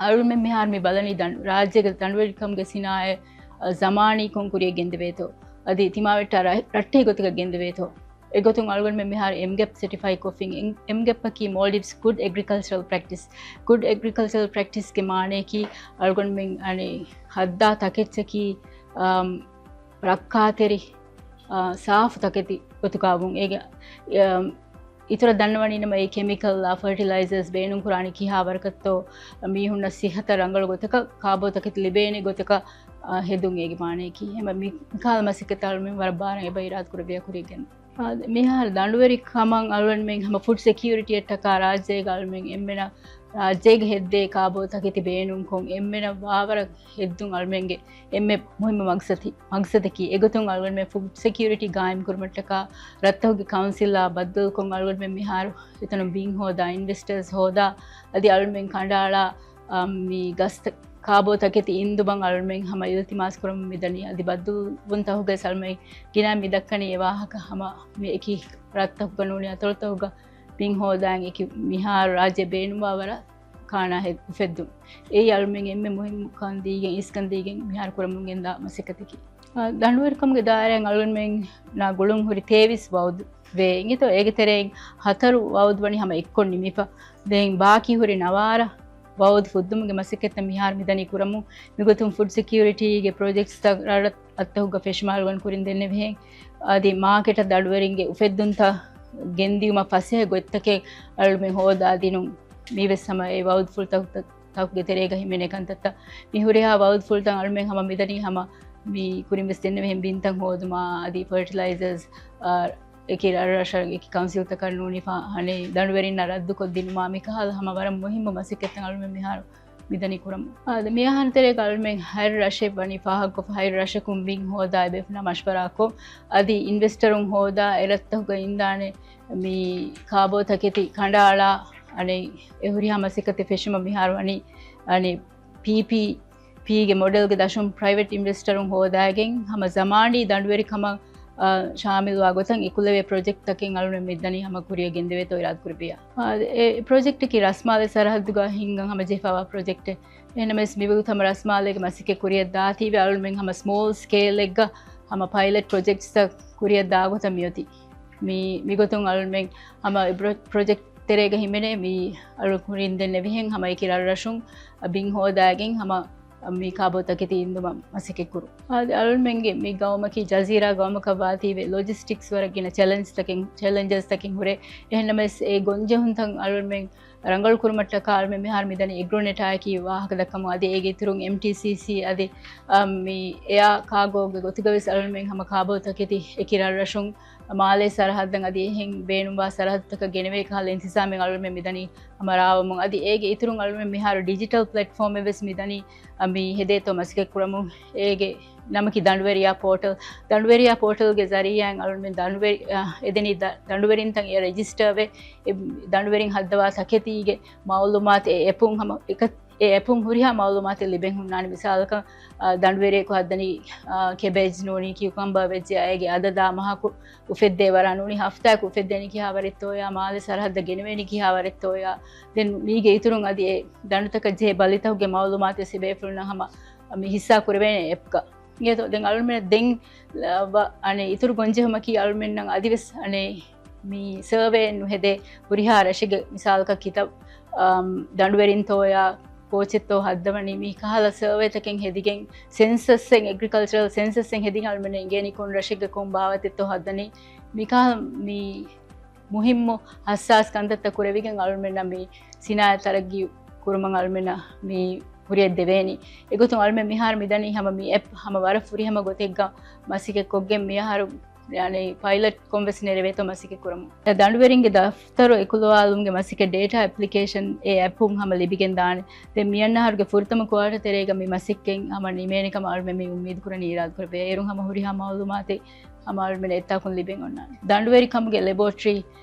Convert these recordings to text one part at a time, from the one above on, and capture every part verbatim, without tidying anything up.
އަޅުމެން މިހާރު މި ބަލަނީ ދަން-، ރާއްޖޭގެ ދަނޑުވެރިކަމުގެ ސިނާއަތް، އަ، ޒަމާނީކޮށް ކުރިޔަށް ގެންދެވޭތޯ، އަދި ތިމާވެއްޓާ ރަ-، ރައްޓެހި ގޮތަކަށް ގެންދެވޭތޯ. އެގޮތުން އަޅުގަނޑުމެން މިހާރު އެމްގެޕް ސެޓިފައި ކޮށްފިން. އެމް-، އެމްގެޕްއަކީ މޯލްޑިވްސް ގުޑް އެގްރިކަލްޗަރަލް ޕްރެކްޓިސް. ގުޑް އެގްރިކަލްޗަރަލް ޕްރެކްޓިސްގެ މާނަޔަކީ އަޅުގަނޑުމެން އަނެއް ހައްދާ ތަކެއްޗަކީ، އަމް، ރައްކާތެރި، އާ، ސާފު ތަކެތި ގޮތުގަ ވުން. އޭގެ، އަ، އިތުރަށް ދަންނަވަނީ ނަމަ އެ ކެމިކަލްއާ ފަރޓިލައިޒާސް ބޭނުން ކުރާނީ ކިހާ ވަރަކަށްތޯ، މީހުންނަށް ސިއްހަތަށް ރަނގަޅު ގޮތަކަށް، ކާބޯ ތަކެތި ލިބޭނެ ގޮތަކަށް، އަ، ހެދުން އޭގެ މާނަޔަކީ. ހަމަ މި-، މިކަހަލަ މަސައްކަތްތައް އަޅުމެން ވަރަށް ބާރަށް އެބަ އިރާދަ ކުރެއްވިޔާ ކުރިޔަށް ގެންދަން. އާ، މިހާރު ދަނޑުވެރި ކަމަށް އަޅުމެން ހަމަ ފުޑް ސެކިއުރިޓީއަށްޓަކާ ރާއްޖޭގަ އަޅުމެން އެންމެނަށް ރާއްޖޭގެ ހެއްދޭ ކާބޯ ތަކެތި ބޭނުންކޮށް އެންމެނަށް ވާވަރަށް ހެއްދުން އަޅުމެންގެ އެންމެ މުހިއްމު މަގްސަތި-، މަގްސަތަކީ. އެގޮތުން އަޅުގަނޑުމެން ފުޑް ސެކިއުރިޓީ ގާއިމް ކުރުމަށްޓަކާ ރަށްތަކުގެ ކައުންސިލްއާ ބައްދަލުކޮށް އަޅުގަނޑުމެން މިހާރު އެތަނުން ބިން ހޯދާ، އިންވެސްޓަރސް ހޯދާ، އަދި އަޅުމެން ކަނޑައަޅާ، އަ، މި ގަސްތައް ކާބޯ ތަކެތި އިންދުމަށް އަޅުމެން ހަމަ އިލްތިމާސް ކުރަމުން މިދަނީ. އަދި ބައްދަލުވުންތަކުގައި އަޅުމެން ގިނަ މި ދައްކަނީ އެ ވާހަކަ ހަމަ މި އެކި ރަށްތަކުގަ ނޫނީ އަތޮޅުތަކުގަ ބިން ހޯދާން އެކި މިހާރު ރާއްޖެ ބޭނުންވާ ވަރަށް ކާނާ ހެ-، އުފެއްދުން. އެއީ އަޅުމެން އެންމެ މުހިއްމު ކަން ދީގެން، އިސްކަން ދީގެން މިހާރު ކުރަމުން ގެންދާ މަސައްކަތަކީ. އާ، ދަނޑުވެރިކަމުގެ ދާއިރާއިން އަޅުގަނޑުމެންނާ ގުޅުން ހުރި ތޭވީސް ވައުދު ވޭ. އިނގޭތޯ، އޭގެ ތެރެއިން ހަތަރު ވައުދު ވަނީ ހަމަ އެއްކޮށް ނިމިފަ. ދެން ބާކީ ހުރި ނަވާރަ ވައުދު ފުއްދުމުގެ މަސައްކަތްތައް މިހާރު މިދަނީ ކުރަމުން. މިގޮތުން ފުޑް ސެކިއުރިޓީގެ ޕްރޮޖެކްޓްސްތައް ރަށް އަތޮޅުތަކުގަ ފެށުމަށް އަޅުގަނޑު ކުރިން ދެންނެވިހެން، އަދި މާކެޓަށް ދަނޑުވެރިންގެ އުފެއްދުންތައް ގެންދިއުމަށް ފަސޭހަ ގޮތްތަކެއް އަޅުމެން ހޯދާ ދިނުން. މީވެސް ހަމަ އެ ވައުދުފުޅުތަކުގެ ތެރޭގަ ހިމެނޭ ކަންތައްތައް. މި ހުރިހާ ވައުދުފުޅުތައް އަޅުމެން ހަމަ މިދަނީ ހަމަ މި ކުރިން ވެސް ދެންނެވިހެން ބިންތައް ހޯދުމާ، އަދި ފަރޓިލައިޒާސް، އާ، އެކި ރަށްރަށަށް އެކި ކައުންސިލްތަކަށް ނޫނީ ފާ-، އަނެއް ދަނޑުވެރިންނަށް ރައްދުކޮށްދިނުމާ، މިކަހަލަ ހަމަ ވަރަށް މުހިއްމު މަސައްކަތްތައް އަޅުމެން މިހާރު މިދަނީ ކުރަމުން. އާދެ، މިއަހަރު ތެރޭގަ އަޅުމެން ހަތް ރަށެއް ވަނީ ފާހަގަކޮށްފަ، ހަތް ރަށަކުން ބިން ހޯދާ އެބޭފުޅުންނާ މަޝްވަރާކޮށް، އަދި އިންވެސްޓަރުން ހޯދާ އެ ރަށްތަކުގަ އިންދާނެ މި ކާބޯ ތަކެތި ކަނޑައަޅާ، އަނެއް އެ ހުރިހާ މަސައްކަތެއް ފެށުމަށް މިހާރު ވަނީ، އަނެއް ޕީޕީޕީގެ މޮޑެލްގެ ދަށުން ޕްރައިވެޓް އިންވެސްޓަރުން ހޯދާގެން ހަމަ ޒަމާނީ ދަނޑުވެރިކަމަށް، އާ، ޝާމިލްވާ ގޮތަށް އެކުލެވޭ ޕްރޮޖެކްޓްތަކެއް އަޅުމެން މިދަނީ ހަމަ ކުރިޔަށް ގެންދެވޭތޯ އިރާދަކުރެއްވިޔާ. އާ، އެ ޕްރޮޖެކްޓަކީ ރަސްމާލޭ ސަރަހައްދުގަ ހިންގަން ހަމަޖެހިފައިވާ ޕްރޮޖެކްޓެއް. އެހެންނަމަވެސް މިވަގުތު ހަމަ ރަސްމާލޭގެ މަސައްކަތް ކުރިޔަށް ދާތީވެ އަޅުމެން ހަމަ ސްމޯލް ސްކޭލްއެއްގަ ހަމަ ޕައިލެޓް ޕްރޮޖެކްޓްސްތައް ކުރިޔަށް ދާ ގޮތަށް މިއޮތީ. މި-، މިގޮތުން އަޅުމެން ހަމަ ޕްރޮ-، ޕްރޮޖެކްޓް ތެރޭގަ ހިމެނޭ މި އަޅު ކުރިން ދެންނެވިހެން ހަމަ އެކި ރަށްރަށުން ބިން ހޯދާގެން ހަމަ މި ކާބޯ ތަކެތި އިންދުމަށް މަސައްކަތް ކުރުން. އަދި އަޅުމެންގެ މި ގައުމަކީ ޖަޒީރާ ގައުމަކަށް ވާތީވެ ލޮޖިސްޓިކްސް ވަރަށް ގިނަ ޗެލެންޖްތަކެއް، ޗެލެންޖަސްތަކެއް ހުރޭ. އެހެންނަމަވެސް އެ ގޮންޖެހުންތައް އަޅުމެން ރަނގަޅު ކުރުމަށްޓަކާ އަޅުމެން މިހާރު މިދަނީ އެގްރޯނެޓާއަކީ ވާހަކަ ދައްކަމުން އަދި އޭގެ އިތުރުން އެމްޓީސީސީ އަދި، އަ، މި އެއާ ކާގޯގެ ގޮތުގަވެސް އަޅުމެން ހަމަ ކާބޯ ތަކެތި އެކި ރަށްރަށުން މާލޭ ސަރަހައްދަށް އަދި އެހެން ބޭނުންވާ ސަރަހައްދުތަކަށް ގެނެވޭ ކަހަލަ އިންތިޒާމެއް އަޅުމެން މިދަނީ ހަމަ ރާވަމުން. އަދި އޭގެ އިތުރުން އަޅުމެން މިހާރު ޑިޖިޓަލް ޕްލެޓްފޯމެއް ވެސް މިދަނީ، އަ، މި ހެދޭތޯ މަސައްކަތް ކުރަމުން. އޭގެ ނަމަކީ ދަނޑުވެރިޔާ ޕޯޓަލް. ދަނޑުވެރިޔާ ޕޯޓަލްގެ ޒަރީއާއިން އަޅުމެން ދަނޑުވެރި-، އަ، އެދެނީ ދަ-، ދަނޑުވެރިންތައް އެ ރެޖިސްޓަރވެ، އެ ދަނޑުވެރިން ހައްދަވާ ތަކެތީގެ މައުލޫމާތު އެ އެޕުން ހަމަ އެކަ-، އެ އެޕުން ހުރިހާ މައުލޫމާތެއް ލިބެން ހުންނާނެ. މިސާލަކަށް، އަ، ދަނޑުވެރިޔަކު ހައްދަނީ، އަ، ކެބޭޖް ނޫނީ ކިއުކަމްބާ ވެއްޖެ އޭގެ އަދަދާ މަހަކު އުފެއްދޭ ވަރާ ނޫނީ ހަފްތާއަކު އުފެއްދޭނީ ކިހާ ވަރެއްތޯޔާ، މާލެ ސަރަހައްދަށް ގެނެވޭނީ ކިހާ ވަރެއްތޯޔާ. ދެން މީގެ އިތުރުން އަދި އެ ދަނޑުތަކަށް ޖެހޭ ބަލިތަކުގެ މައުލޫމާތު ވެސް އެބޭފުޅުންނަށް ހަމަ މި ހިއްސާ ކުރެވޭނެ އެޕްގަ. އިނގޭތޯ، ދެން އަޅުމެން ދެން، އަ، ވަ-، އަނެއް އިތުރު ގޮންޖެހުމަކީ އަޅުމެންނަށް އަދިވެސް އަނެއް މި ސަރވޭ ނުހެދޭ ހުރިހާ ރަށެއްގެ މިސާލަކަށް ކިތައް، އަމް، ދަނޑުވެރިންތޯޔާ ކޯޗެއްތޯ ހައްދަވަނީ މި ކަހަލަ ސަރވޭތަކެއް ހެދިގެން ސެންސަސްއެއް، އެގްރިކަލްޗަރަލް ސެންސަސްއެއް ހެދިގެން އަޅުމެން އެނގޭނީ ކޮން ރަށެއްގަ ކޮން ބާވަތެއްތޯ ހައްދަނީ. މިކަހަލަ މި މުހިއްމު ހައްސާސް ކަންތައްތައް ކުރެވިގެން އަޅުމެންނަށް މި ސިނާއަތް ތަރައްގީ ކުރުމަށް އަޅުމެންނަށް މި ކުރިއަށް ދެވޭނީ. އެގޮތުން އަޅުމެން މިހާރު މިދަނީ ހަމަ މި އެޕް ހަމަ ވަރަށް ފުރިހަމަ ގޮތެއްގަ މަސައްކަތް ކޮށްގެން މިއަހަރު ޔާނީ ޕައިލަޓްކޮން ވެސް ނެރެވޭތޯ މަސައްކަތް ކުރަމުން. ދަނޑުވެރިންގެ ދަފްތަރު އެކުލަވާލުމުގެ މަސައްކަތް ޑޭޓާ އެޕްލިކޭޝަން އެ އެޕުން ހަމަ ލިބިގެން ދާނެ. ދެން މިއަންނަ އަހަރުގެ ފުރަތަމަ ކުއާޓަރ ތެރޭގަ މި މަސައްކަތް ހަމަ ނިމޭނެ ކަމަށް އަޅުމެން މި އުއްމީދު ކުރަނީ އިރާދަ ކުރެއްވިޔާ. އޭރުން ހަމަ ހުރިހާ މައުލޫމާތެއް ހަމަ އަޅުމެން އެއްތާކުން ލިބެން އޮންނާނެ. ދަނޑުވެރި ކަމުގެ ލެބޯޓްރީ،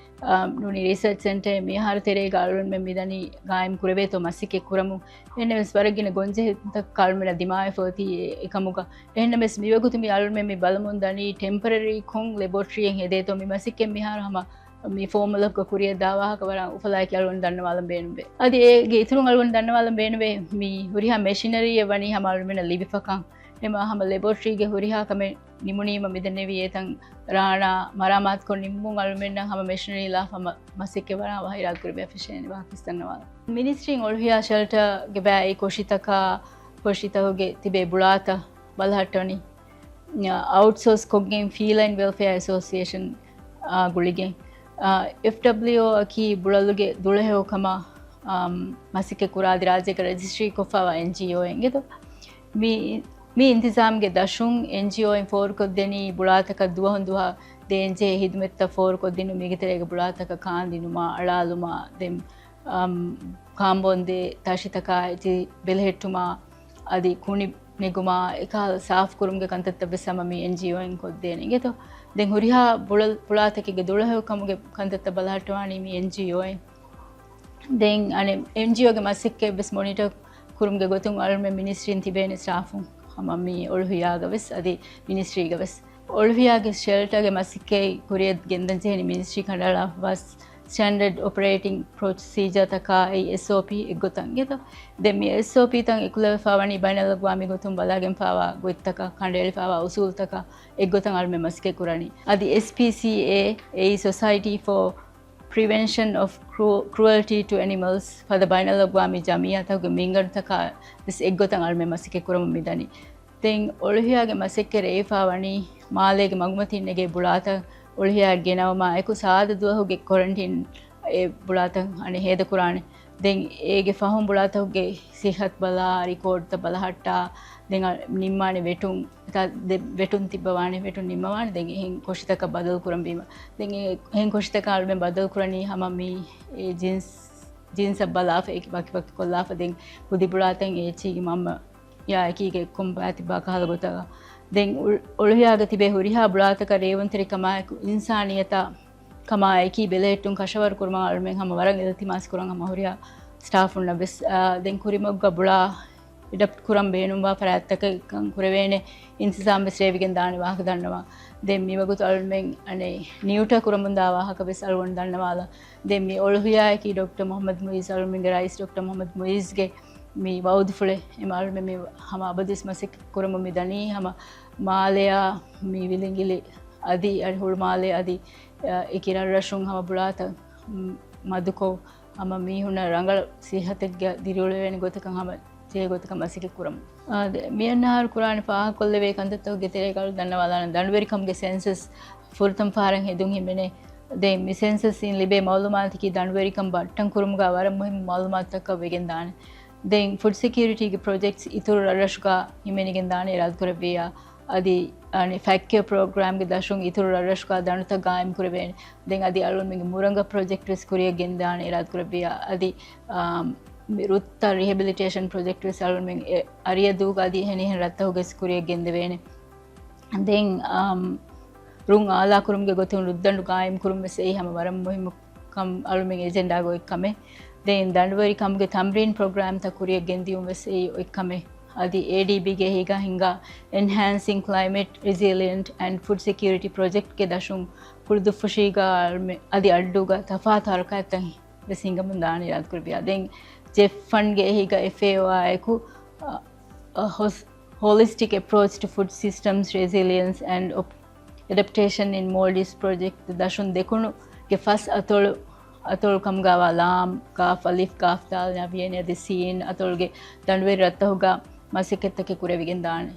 އާ، ނޫނީ ރިސަރޗް ސެންޓަރެއް މިއަހަރު ތެރޭގަ އަޅުމެން މިދަނީ ގާއިމް ކުރެވޭތޯ މަސައްކަތް ކުރަމުން. އެހެންނަމަވެސް ވަރަށް ގިނަ ގޮންޖެހުންތަކަށް އަޅުމެންނަށް ދިމާވެފަ އޮތީ އެ، އެކަމުގަ. އެހެންނަމަވެސް މިވަގުތު މި އަޅުމެން މި ބަލަމުން ދަނީ ޓެމްޕަރަރީ ކޮން ލެބޯޓްރީއެއް ހެދޭތޯ މި މަސައްކަތް މިހާރު ހަމަ މި ފޯމުލަކުގަ ކުރިއަށް ދާ ވާހަކަ ވަރަށް އުފަލާއެކީ އަޅުގަނޑު ދަންނަވާލަން ބޭނުންވޭ. އަދި އޭގެ އިތުރުން އަޅުގަނޑު ދަންނަވާލަން ބޭނުންވޭ، މި ހުރިހާ މެޝިނަރީއެއް ވަނީ ހަމަ އަޅުގަނޑުމެންނަށް ލިބިފަކަން. އެމަ ހަމަ ލެބޯޓްރީގެ ހުރިހާ ކަމެއް ނިމުނީމަ މިދެންނެވި އެތަން ރާނާ މަރާމާތުކޮށް ނިންމުން އަޅުމެންނަށް ހަމަ މެޝިނަރީ ލާފަ މަ-، މަސައްކަތް ވަރަށް އަވަހަށް އިރާދަކުރެއްވިޔާ ފެށޭނެ ވާހަކަ ވިސްނަންނަވާލަން. މިނިސްޓްރީން އޮޅުހިޔާ ޝެލްޓަރގެ ބައި ކޮށިތަކާ، ކޮށިތަކުގެ ތިބޭ ބުޅާތައް ބަލަހައްޓަނީ، އަ، އައުޓްސޯސް ކޮށްގެން ފީލައިން ވެލްފެއާ އެސޯސިއޭޝަން، އާ، ގުޅިގެން. އާ، އެފްޑަބްލިއުއޯ އަކީ ބުޅަލުގެ ދުޅަހެޔޮކަމަށް، އާ، މަސައްކަތް ކުރާ އަދި ރާއްޖޭގަ ރަޖިސްޓްރީ ކޮށްފައިވާ އެންޖީއޯއެއް އިނގޭތޯ. މި، މި އިންތިޒާމްގެ ދަށުން އެންޖީއޯއިން ފޯރުކޮށްދެނީ ބުޅާތަކަށް ދުވަހުން ދުވަހަށް ދޭންޖެހޭ ހިދުމަތްތައް ފޯރުކޮށްދިނުން، މީގެ ތެރޭގަ ބުޅާތަކަށް ކާންދިނުމާ، އަޅާލުމާ، ދެން، އަމް، ކާނބޯންދޭ ތަށިތަކާ އެތި ބެލެހެއްޓުމާ، އަދި ކުނި ނެގުމާ، އެކަހަލަ ސާފުކުރުމުގެ ކަންތައްތައް ވެސް ހަމަ މި އެންޖީއޯއިން ކޮށްދޭނެ އިނގޭތޯ. ދެން ހުރިހާ ބުޅަ-، ބުޅާތަކެއްގެ ދުޅަހެޔޮކަމުގެ ކަންތައްތައް ބަލަހައްޓަވާނީ މި އެންޖީއޯއިން. ދެން އަނެއް އެންޖީއޯގެ މަސައްކަތް ވެސް މޮނިޓަ ކުރުމުގެ ގޮތުން އަޅުމެން މިނިސްޓްރީން ތިބޭނެ ސްޓާފުން ހަމަ މި އޮޅުހިޔާގަ ވެސް އަދި މިނިސްޓްރީގަ ވެސް. އޮޅުހިޔާގެ ޝެލްޓަރގެ މަސައްކަތް ކުރިއަށް ގެންދަން ޖެހެނީ މިނިސްޓްރީ ކަނޑައަޅާފަވާ ސްޓޭންޑަޑް އޮޕަރޭޓިން ޕްރޮސީޖާތަކާއި އެސްއޯޕީ އެއްގޮތަށް އިނގޭތޯ. ދެން މި އެސްއޯޕީތައް އެކުލެވިފަވަނީ ބައިނަލްއަގްވާމީ ގޮތުން ބަލާގެންފަވާ ގޮތްތަކަށް، ކަނޑައެޅިފަވާ އުސޫލުތަކަށް އެއްގޮތަށް އަޅުމެން މަސައްކަތް ކުރަނީ. އަދި އެސްޕީސީއޭ، އެއީ ސޮސައިޓީ ފޯ ޕްރިވެންޝަން އޮފް ކްރޫ-، ކްރޫއަލްޓީ ޓު އެނިމަލްސް ފަދަ ބައިނަލްއަގްވާމީ ޖަމިއްޔާތަކުގެ މިންގަނޑުތަކާ ވެސް އެއްގޮތަށް އަޅުމެން މަސައްކަތް ކުރަމުން މިދަނީ. ދެން އޮޅުހިޔާގެ މަސައްކަތް ރޭވިފަ ވަނީ މާލޭގެ މަގުމަތީން ނެގޭ ބުޅާތައް އޮޅުހިޔާއަށް ގެނައުމާ އެކު ސާދަ ދުވަހުގެ ކޮރަންޓީން އެ ބުޅާތައް އަނެއް ހޭދަކުރާނެ. ދެން އޭގެ ފަހުން ބުޅާތަކުގެ ސިއްހަތު ބަލާ، ރިކޯޑްތައް ބަލަހައްޓާ، ދެން އަ-، ނިންމާނެ ވެޓުން. ތާ ދެ-، ވެޓުން ތިއްބަވާނެ، ވެޓުން ނިންމަވާނެ. ދެން އެހެން ކޮށިތަކަށް ބަދަލު ކުރަން ވީމަ. ދެން އެ-، އެހެން ކޮށިތަކަށް އަޅުމެން ބަދަލު ކުރަނީ ހަމަ މި އެ ޖިންސް، ޖިންސަށް ބަލާފަ، އެކި ވަކި ވަކި ކޮށްލާފަ. ދެން ކުދި ބުޅާތައް އެ އެޗްއީގެ މަންމަ ޔާ އެކީގެ އެއްކޮށް ބާތިބާ ކަހަލަ ގޮތަކަށް. ދެން އު-، އޮޅުހިޔާގަ ތިބޭ ހުރިހާ ބުޅާތަކަށް ރޭވުންތެރިކަމާއެކު އިންސާނިއްޔަތާ ކަމާ އެކީ ބެލެހެއްޓުން ކަށަވަރު ކުރުމަށް އަޅުމެން ހަމަ ވަރަށް އިލްތިމާސް ކުރަން ހަމަ ހުރިހާ ސްޓާފުންނަށް ވެސް. އާ، ދެން ކުރިމަގުގަ ބުޅާ އެޑަޕްޓް ކުރަން ބޭނުންވާ ފަރާތްތަކެއް ކަން ކުރެވޭނެ އިންތިޒާމް ވެސް ރޭވިގެން ދާނެ ވާހަކަ ދަންނަވާ. ދެން މިވަގުތު އަޅުމެން އަނެއް ނިއުޓަ ކުރަމުންދާ ވާހަކަ ވެސް އަޅުގަނޑު ދަންނަވާލަ. ދެން މި އޮޅުހިޔާއަކީ ޑޮކްޓަރ މުޙައްމަދު މުޢިއްޒު، އަޅުމެންގެ ރައީސް ޑޮކްޓަރ މުޙައްމަދު މުޢިއްޒުގެ މި ވައުދުފުޅެއް. އެމަ އަޅުމެން މި ހަމަ އަބަދުވެސް މަސައްކަތް ކުރަމުން މި ދަނީ ހަމަ މާލެއާ މި ވިލިނގިލި އަދި އަދި ހުޅުމާލެ އަދި، އަ، އެކި ރަށްރަށުން ހަމަ ބުޅާތައް މަދުކޮށް، ހަމަ މީހުންނަށް ރަނގަޅަށް ސިއްހަތެއްގަ ދިރިއުޅެވޭނެ ގޮތަކަށް ހަމަ ޖެހޭ ގޮތަކަށް މަސައްކަތް ކުރަމުން. އާ، ދެ-، މިއަންނަ އަހަރު ކުރާނެ ފާހަގަކޮށްލެވޭ ކަންތައްތަކުގެ ތެރޭގަ އަޅު ދަންނަވާލާނަން. ދަނޑުވެރިކަމުގެ ސެންސަސް ފުރަތަމަ ފަހަރަށް ހެދުން ހިމެނޭ. ދެން މި ސެންސަސްއިން ލިބޭ މައުލޫމާތަކީ ދަނޑުވެރިކަން ބައްޓަން ކުރުމުގަ ވަރަށް މުހިއްމު މައުލޫމާތުތަކަށް ވެގެން ދާނެ. ދެން ފުޑް ސެކިއުރިޓީގެ ޕްރޮޖެކްޓްސް އިތުރު ރަށްރަށުގަ ހިމެނިގެން ދާނެ އިރާދަކުރެއްވިއްޔާ. އަދި، އަނެއް، ފެކްޓް ކެއާ ޕްރޮގްރާމްގެ ދަށުން އިތުރު ރަށްރަށުގަ ދަނޑުތައް ގާއިމް ކުރެވޭނެ. ދެން އަދި އަޅުގަނޑުމެންގެ މުރަނގަ ޕްރޮޖެކްޓް ވެސް ކުރިއަށް ގެންދާނެ އިރާދަކުރެއްވިއްޔާ. އަދި، އާ، މި ރުއްތައް ރިހެބިލިޓޭޝަން ޕްރޮޖެކްޓް ވެސް އަޅުގަނޑުމެން އެ އަރިއަށް ދޫގަ އަދި އެހެނިހެން ރަށްތަކުގަ ވެސް ކުރިއަށް ގެންދެވޭނެ. ދެން، އާ، ރުއް އާލާކުރުމުގެ ގޮތުން ރުއްދަނޑު ގާއިމް ކުރުން ވެސް އެއީ ހަމަ ވަރަށް މުހިއްމު ކަމް އަޅުމެން އެޖެންޑާގެ އޮތް ކަމެއް. ދެން ދަނޑުވެރިކަމުގެ ތަމްރީން ޕްރޮގްރާމްތައް ކުރިއަށް ގެންދިޔުން ވެސް އެއީ އޮތް ކަމެއް. އަދި އޭޑީބީގެ އެހީގަ ހިންގާ އެންހޭންސިން ކްލައިމެޓް ރެޒިލިއެންޓް އެންޑް ފުޑް ސެކިއުރިޓީ ޕްރޮޖެކްޓްގެ ދަށުން ކުޅުދުއްފުށީގަ އަޅުމެ-، އަދި އައްޑޫގަ ތަފާތު ހަރަކާތްތައް ވެސް ހިނގަމުން ދާނެ އިރާދަކުރެއްވިއްޔާ. ދެން ޖެފް ފަންޑްގެ އެހީގަ އެފްއޭއޯއާ އެކު، އަ، އަ، ހޮސް-، ހޮލިސްޓިކް އެޕްރޯޗް ޓު ފުޑް ސިސްޓަމްސް ރެޒިލިއެންސް އެންޑް އޮޕް-، އެޑަޕްޓޭޝަން އިން މޯލްޑިވްސް ޕްރޮޖެކްޓް ދަށުން ދެކުނުގެ ފަސް އަތޮޅު، އަތޮޅު ކަމުގަވާ ލާމް، ކާފް، އަލިފް، ކާފް، ދާލް، ނަވިޔަނި އަދި ސީން އަތޮޅުގެ ދަނޑުވެރި ރަށްތަކުގަ މަސައްކަތްތަކެއް ކުރެވިގެން ދާނެ.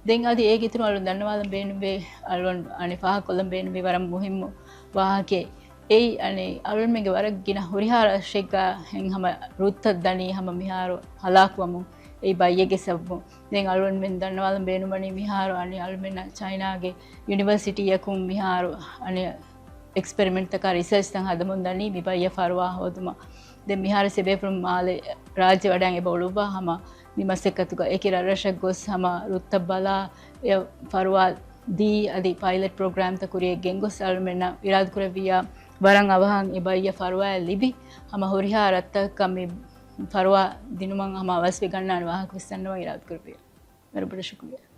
ދެން އަދި އޭގެ އިތުރުން އަޅުން ދަންނަވާލަން ބޭނުންވޭ، އަޅުން އަނެއް ފާހަގަކޮށްލަން ބޭނުންވީ ވަރަށް މުހިއްމު ވާހަކައެއް. އެއީ އަނެއް އަޅުންމެންގެ ވަރަށް ގިނަ ހުރިހާ ރަށެއްގަ ހެން ހަމަ ރުއްތައް ދަނީ ހަމަ މިހާރު ހަލާކުވަމުން އެއީ ބައްޔެއްގެ ސަބަބުން. ދެން އަޅުންމެން ދަންނަވާލަން ބޭނުންވަނީ މިހާރު އަނެއް އަޅުމެންނަށް ޗައިނާގެ ޔުނިވަރސިޓީއަކުން މިހާރު އަނެއް އެކްސްޕެރިމެންޓްތަކާ ރިސާޗްތައް ހަދަމުން ދަނީ މި ބައްޔަށް ފަރުވާ ހޯދުމަށް. ދެން މިހާރު އެބޭފުޅުން މާލެ ރާއްޖެ ވަޑައިގެން އެބަ އުޅުއްވާ ހަމަ މި މަސައްކަތުގަ އެކި ރަށްރަށަށް ގޮސް ހަމަ ރުއްތައް ބަލާ އެ ފަރުވާ ދީ އަދި ޕައިލަޓް ޕްރޮގްރާމްތައް ކުރިއަށް ގެންގޮސް އަޅުމެންނަށް އިރާދަކުރެއްވިއްޔާ ވަރަށް އަވަހަށް އެ ބައްޔަށް ފަރުވާއެއް ލިބި ހަމަ ހުރިހާ ރަށްތަކަކަށް މި ފަރުވާ ދިނުމަށް ހަމަ އަވަސްވެގަންނާނެ ވާހަކަ ވެސް ދަންނަވަން އިރާދަކުރެއްވިއްޔާ. ވަރަށް ބޮޑަށް ޝުކުރިއްޔާ.